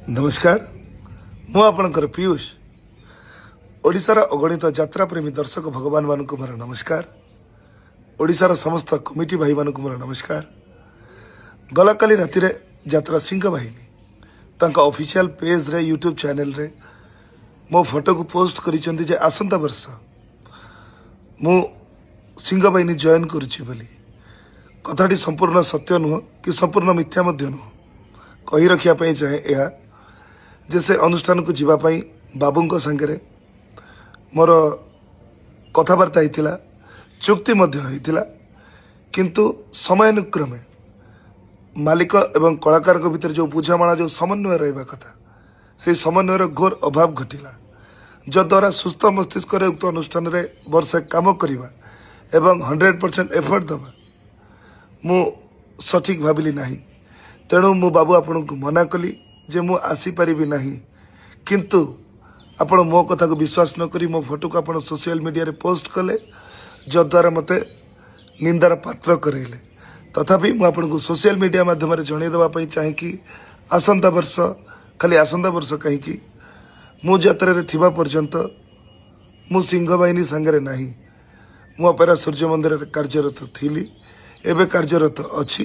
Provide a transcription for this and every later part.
ନମସ୍କାର, ମୁଁ ଆପଣଙ୍କର ପୀୟୁଷ। ଓଡ଼ିଶାର ଅଗଣିତ ଯାତ୍ରାପ୍ରେମୀ ଦର୍ଶକ ଭଗବାନମାନଙ୍କୁ ମୋର ନମସ୍କାର। ଓଡ଼ିଶାର ସମସ୍ତ କମିଟି ଭାଇମାନଙ୍କୁ ମୋର ନମସ୍କାର। ଗଲାକାଲି ରାତିରେ ଯାତ୍ରା ସିଂହ ବାହିନୀ ତାଙ୍କ ଅଫିସିଆଲ ପେଜ୍ରେ, ୟୁଟ୍ୟୁବ୍ ଚ୍ୟାନେଲରେ ମୋ ଫଟୋକୁ ପୋଷ୍ଟ କରିଛନ୍ତି ଯେ ଆସନ୍ତା ବର୍ଷ ମୁଁ ସିଂହ ବାହିନୀ ଜଏନ୍ କରୁଛି ବୋଲି। କଥାଟି ସମ୍ପୂର୍ଣ୍ଣ ସତ୍ୟ ନୁହଁ କି ସମ୍ପୂର୍ଣ୍ଣ ମିଥ୍ୟା ମଧ୍ୟ ନୁହଁ। କହି ରଖିବା ପାଇଁ ଚାହେଁ ଏହା ଯେ ସେ ଅନୁଷ୍ଠାନକୁ ଯିବା ପାଇଁ ବାବୁଙ୍କ ସାଙ୍ଗରେ ମୋର କଥାବାର୍ତ୍ତା ହେଇଥିଲା, ଚୁକ୍ତି ମଧ୍ୟ ହେଇଥିଲା। କିନ୍ତୁ ସମୟାନୁକ୍ରମେ ମାଲିକ ଏବଂ କଳାକାରଙ୍କ ଭିତରେ ଯେଉଁ ବୁଝାମଣା, ଯେଉଁ ସମନ୍ୱୟ ରହିବା କଥା, ସେହି ସମନ୍ୱୟର ଘୋର ଅଭାବ ଘଟିଲା, ଯଦ୍ୱାରା ସୁସ୍ଥ ମସ୍ତିଷ୍କରେ ଉକ୍ତ ଅନୁଷ୍ଠାନରେ ବର୍ଷେ କାମ କରିବା ଏବଂ 100% ଏଫର୍ଟ ଦେବା ମୁଁ ସଠିକ୍ ଭାବିଲି ନାହିଁ। ତେଣୁ ମୁଁ ବାବୁ ଆପଣଙ୍କୁ ମନା କଲି ଯେ ମୁଁ ଆସିପାରିବି ନାହିଁ। କିନ୍ତୁ ଆପଣ ମୋ କଥାକୁ ବିଶ୍ୱାସ ନ କରି ମୋ ଫଟୋକୁ ଆପଣ ସୋସିଆଲ ମିଡ଼ିଆରେ ପୋଷ୍ଟ କଲେ, ଯଦ୍ୱାରା ମୋତେ ନିନ୍ଦାର ପାତ୍ର କରାଇଲେ। ତଥାପି ମୁଁ ଆପଣଙ୍କୁ ସୋସିଆଲ ମିଡ଼ିଆ ମାଧ୍ୟମରେ ଜଣାଇ ଦେବା ପାଇଁ ଚାହେଁକି ଆସନ୍ତା ବର୍ଷ, ଖାଲି ଆସନ୍ତା ବର୍ଷ କାହିଁକି, ମୁଁ ଯାତ୍ରାରେ ଥିବା ପର୍ଯ୍ୟନ୍ତ ମୁଁ ସିଂହବାହିନୀ ସାଙ୍ଗରେ ନାହିଁ। ମୁଁ ଅପେରା ସୂର୍ଯ୍ୟ ମନ୍ଦିରରେ କାର୍ଯ୍ୟରତ ଥିଲି, ଏବେ କାର୍ଯ୍ୟରତ ଅଛି,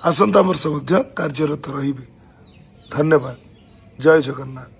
ଆସନ୍ତା ବର୍ଷ ମଧ୍ୟ କାର୍ଯ୍ୟରତ ରହିବି। ଧନ୍ୟବାଦ। ଜୟ ଜଗନ୍ନାଥ।